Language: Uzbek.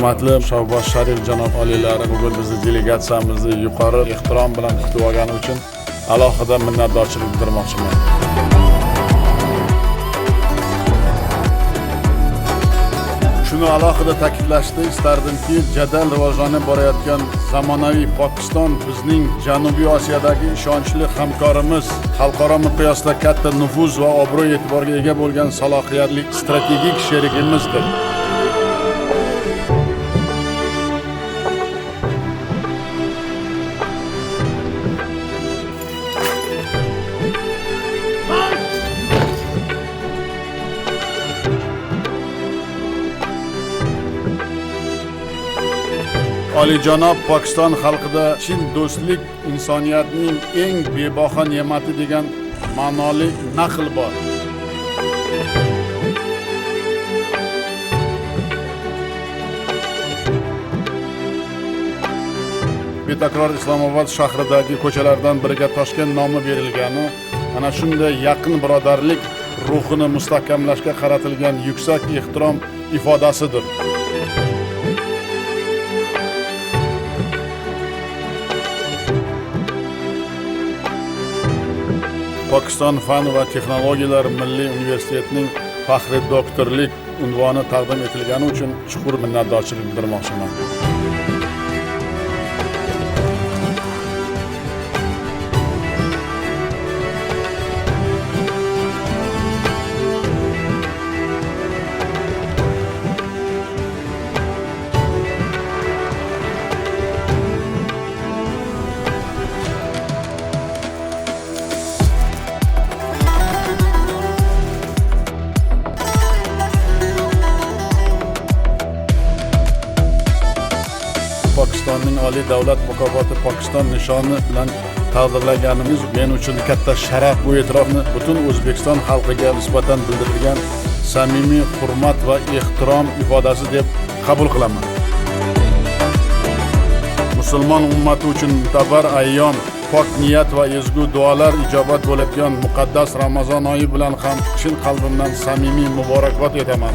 Hurmatli Shahboz Sharif janob oliylari bugun bizni delegatsiyamizni yuqori ehtirom bilan kutib olgani uchun alohida minnatdorchilik bildirmoqchiman. Shuni alohida ta'kidlashni istardimki, jadal rivojlanib borayotgan zamonaviy Pokiston bizning Janubiy Osiyodagi ishonchli hamkorimiz, xalqaro miqyosda katta nufuz va obro' e'tiborga ega bo'lgan salohiyatli strategik sherigimizdir. Oliyjanob Pokiston xalqida chin do'stlik insoniyatning eng bebaho ne'mati degan ma'noli naql bor. Betakror Islomobod shahridagi ko'chalardan biriga Toshkent nomi berilgani ana shunday yaqin birodarlik ruhini mustahkamlashga qaratilgan yuksak ehtirom ifodasidir. Pokiston fan va texnologiyalar milliy universitetining faxriy doktorlik unvoni taqdim etilgani uchun chuqur minnatdorchilik bildirmoqchiman. Pokistonning oliy davlat mukofoti Pokiston nishoni bilan taqdirlaganimiz men uchun katta sharaf. Bu e'tirofni butun O'zbekiston xalqiga nisbatan bildirilgan samimiy hurmat va ehtirom ifodasi deb qabul qilaman. Musulmon ummati uchun mutabar ayyom, pok niyat va ezgu duolar ijobat bo'ladigan muqaddas Ramazon oyi bilan ham chin qalbimdan samimiy muborakbod etaman.